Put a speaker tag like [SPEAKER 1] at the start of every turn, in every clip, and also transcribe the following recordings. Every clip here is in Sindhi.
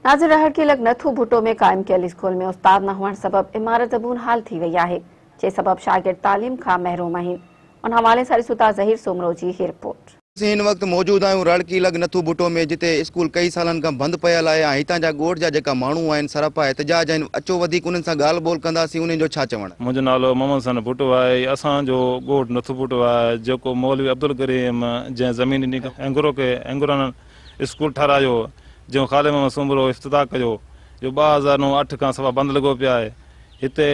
[SPEAKER 1] ناظر رهڙڪي لڳ نٿو ڀٽو ۾ قائم ڪيل اسڪول ۾ استاد نه هئڻ سبب عمارت زبون حال ٿي وئي آهي، جنهن سبب شاگرد تعليم کان محروم آهن. ان حوالي سان ڏسون ٿا ظهير سومرو جي هي رپورٽ.
[SPEAKER 2] اسين هن وقت موجود آهيون رهڙڪي لڳ نٿو ڀٽو ۾ جتي اسڪول ڪئي سالن کان بند پيل آهي ۽ هتان جا ڳوٺ جا جيڪا ماڻهو آهن سراپا احتجاج آهن اچو وڌيڪ انهن سان ڳالهه ٻولهه ڪنداسين انهن جو ڇا چوڻ.
[SPEAKER 3] منهنجو نالو محمد حسن ڀٽو آهي اسان جو ڳوٺ نٿو ڀٽو آهي جيڪو مولوي عبدالڪريم جنهن زمين ڏني اينگرو کي اينگرن اسڪول ٺهرايو، جنهن خالد محمد سومرو افتتاح ڪيو، جو 2009 اٺ کان صفا بند لڳو پيو آهي. هتي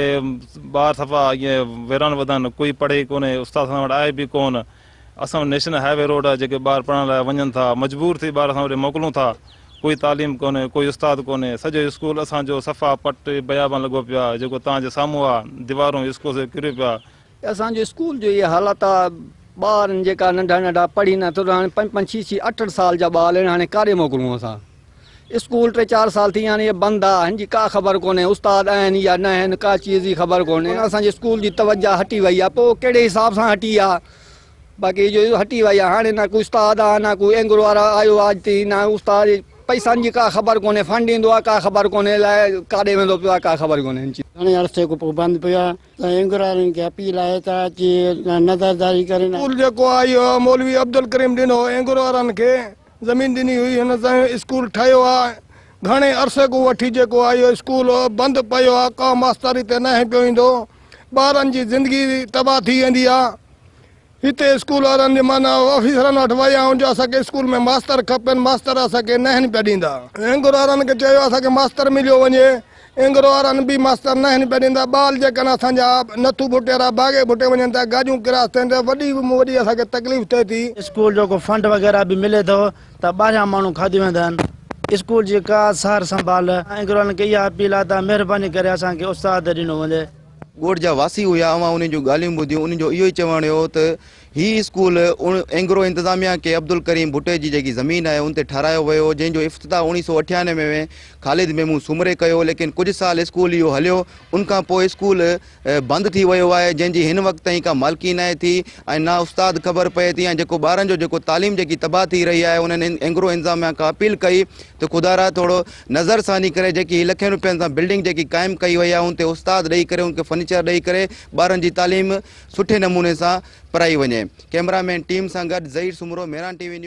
[SPEAKER 3] ٻار صفا ائين ويران وڌن، ڪوئي پڙهي ئي ڪونهي، استاد اسان وٽ آهي به ڪونه. اسان وٽ نيشنل هاء وي روڊ آهي، جيڪي ٻار پڙهڻ لاء وڃن ٿا، مجبور ٿي ٻار اسان وٽ موڪلون ٿا. ڪوئي تعليم ڪونهي، ڪوئي استاد ڪونهي، سڄو اسڪول اسان جو صفا پٽ بيابان لڳو پيو آهي، جيڪو توهان جي سامهون آهي، ديوارون اسڪول سڄو ڪريو پيو آهي.
[SPEAKER 4] اسان جو اسڪول جو اها حالت آ ٻار آهن جيڪا ننڍا ننڍا پڙهي نه ٿو هاڻي پنج پنج ڇهه ڇهه اٺ اٺ سال جا ٻار آهن هاڻي ڪاڏي موڪلون اسان اسڪول ٽي چار سال ٿي ويا آهن اهي بند آ هن جي ڪا خبر ڪونهي استاد آهن يا نه آهن ڪا چيز جي خبر ڪونهي اسان جي اسڪول جي توجه هٽي وئي آ پوء ڪهڙي حساب سان هٽي آ باقي جو هٽي وئي آ هاڻي نه ڪو استاد آ نه ڪو اينگرو وارا آيو آ اڄ تائين نه استاد پئسن جي ڪا خبر ڪونهي فنڊ ايندو آ ڪا خبر ڪونهي الائي ڪاڏي ويندو پيو آ ڪا خبر ڪونهي هن چيز.
[SPEAKER 5] گهڻي عرصي کان پوء بند پيو آ ته اينگروارن کي اپيل آهي ته اچي نظرداري ڪرين.
[SPEAKER 6] اسڪول جيڪو آ اهو مولوي عبدالڪريم ڏنو اينگرو وارن کي زمين ڏني هئي هن سان اسڪول ٺهيو آ گهڻي عرصي کان وٺي جيڪو آ اهو اسڪول بند پيو آ ڪا ماستر هتي ناهي پيو ايندو ٻارن جي زندگي تباهه ٿي ويندي آ هتي اسڪول وارن جي معنيٰ آفيسرن وٽ ويا آهيون جو اسان کي اسڪول ۾ ماستر کپن ماستر اسان کي ناهن پيا ڏيندا. اينگرو وارن کي چيو اسان کي ماستر مليو وڃي اينگرو وارن به ماستر ناهن پيا ڏيندا ٻال جيڪن اسان جا نٿو ڀٽي وارا باغي ڀٽي وڃن ٿا گاڏيون ڪراس ٿين ٿيون وڏي ۾ وڏي اسان کي تڪليف ٿئي ٿي.
[SPEAKER 5] اسڪول جو ڪو فنڊ وغيره به ملي ٿو ته ٻاهريان ماڻهو کاڌي ويندا آهن اسڪول جي ڪا سار سنڀال اينگرو وارن کي اها اپيل آهي ته مهرباني ڪري اسان کي استاد ڏنو وڃي.
[SPEAKER 2] ڳوٺ جا واسي هيا اوهان انهن جون ڳالهيون ٻڌيون انهن جو اهو ئي چوڻ هيو ته هي اسڪول اينگرو انتظاميا کي عبدالڪريم ڀٽي جي جيڪي زمين آهي ان تي ٺهرايو ويو هو جنهن جو افتتاح 1998 ۾ خالد محمود سومري ڪيو ليڪن ڪجهه سال اسڪول اهو هليو ان کان پوء اسڪول بند ٿي ويو آهي جنهن جي هن وقت تائين ڪا مالڪي ناهي ٿي ۽ نه استاد خبر پئي ٿي ۽ جيڪو ٻارن جو جيڪو تعليم جيڪي تباهه ٿي رهي آهي انهن اينگرو انتظاميا کان اپيل ڪئي ته خدارا ٿورو نظر ثاني ڪري جيڪي هي لکين روپين سان بلڊنگ جيڪي قائم ڪئي وئي آهي ان تي استاد ڏئي ڪري ان کي فرنيچر ڏئي ڪري ٻارن جي تعليم سٺي نموني سان پرائي وڃي. ڪئميرا مين ٽيم سان گڏ Zaheer Soomro Mehran T V news.